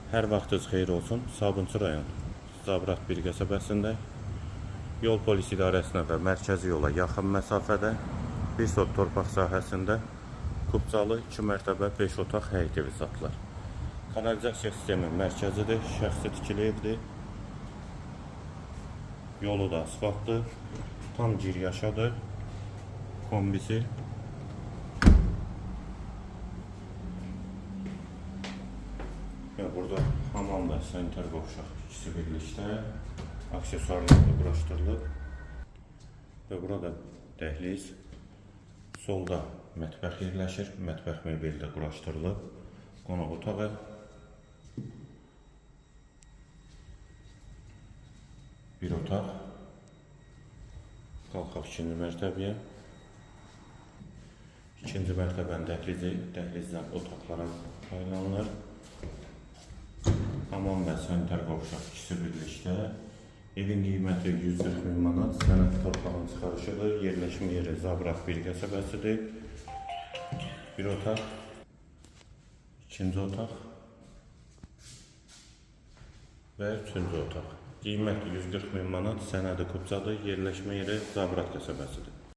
Hər vaxtınız xeyir olsun. Sabunçu rayon Zabrat bir qəsəbəsində yol polis idarəsinə və mərkəzi yola yaxın məsafədə bir sot torpaq sahəsində Kubcalı 2 mərtəbə 5 otaq həyət evi satılır. Kanalizasiya sistemi mərkəzidir, şəxsi tikili evdir. Yolu da asfaltdır. Tam giryaşadır. Kombisi. Və burada hamam və sanitar qovşaq ikisi birlikdə aksesuarlar da quraşdırılıb. Və burada dəhliz, solda mətbəx yerləşir. Mətbəx mebeli də quraşdırılıb. Qonaq otağı. Bir otaq. Qalxaq ikinci mərtəbəyə. İkinci mərtəbənin dəhlizi, dəhlizdən otaqlara paylanılır. Hamam və sanitar qovşaq ikisi birlikdə. Evin qiyməti 140 min manat, sənəd torpağın çıxarışıdır. Yerləşmə yeri Zabrat bir qəsəbəsidir. Bir otaq, ikinci otaq və üçüncü otaq. Qiymət 140 min manat, sənədi Kubcadır, yerləşmə yeri Zabrat qəsəbəsidir.